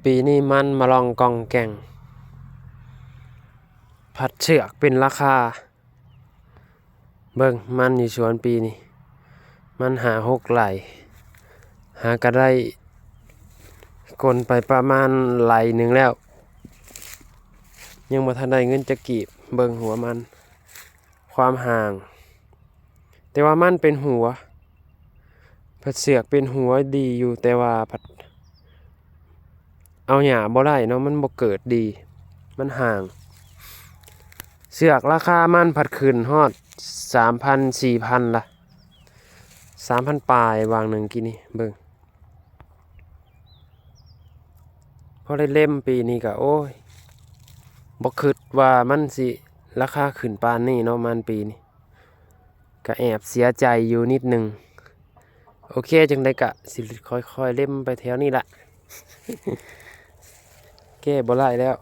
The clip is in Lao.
ປີນີ້ມັນມາລອງກ່ອງແກ່ງ ພັດເຊືອກເປັນລາຄາ. ເບິ່ງມັນຢູ່ສວນປີນີ້ ມັນຫ້າຫົກໄລ່ ຫາກະໄດ້ກົນໄປປະມານໄລ່ໜຶ່ງແລ້ວ ຍັງບໍ່ທັນໄດ້ເງິນຈັກກີບ. ເບິ່ງຫົວມັນ ຄວາມຫ່າງ ແຕ່ວ່າມັນເປັນຫົວ ພັດເຊືອກເປັນຫົວດີຢູ່ ແຕ່ວ່າພັດເອົາຫຍ້າບໍ່ໄດ້ເນາະ ມັນບໍ່ເກີດດີ ມັນຫ່າງ. ເຊືອກລາຄາມັນພັດຂຶ້ນຮອດສາມພັນ ສີ່ພັນລະ ສາມພັນປາຍຫວ່າງໜຶ່ງກີ້ນີ້ ເບິ່ງ ພໍໄດ້ເລັມປີນີ້ກະ ໂອ້ຍ ບໍ່ຄິດວ່າມັນຊິລາຄາຂຶ້ນປານນີ້ເນາະ ມັນປີນີ້ ກະແອບເສຍໃຈຢູ່ນິດໜຶ່ງ. ໂອເຄ ຈັ່ງໃດກະຊິຄ່ອຍໆເລັມໄປແຖວນີ້ລະ ແກ້ບໍ່ໄດ້ແລ້ວ.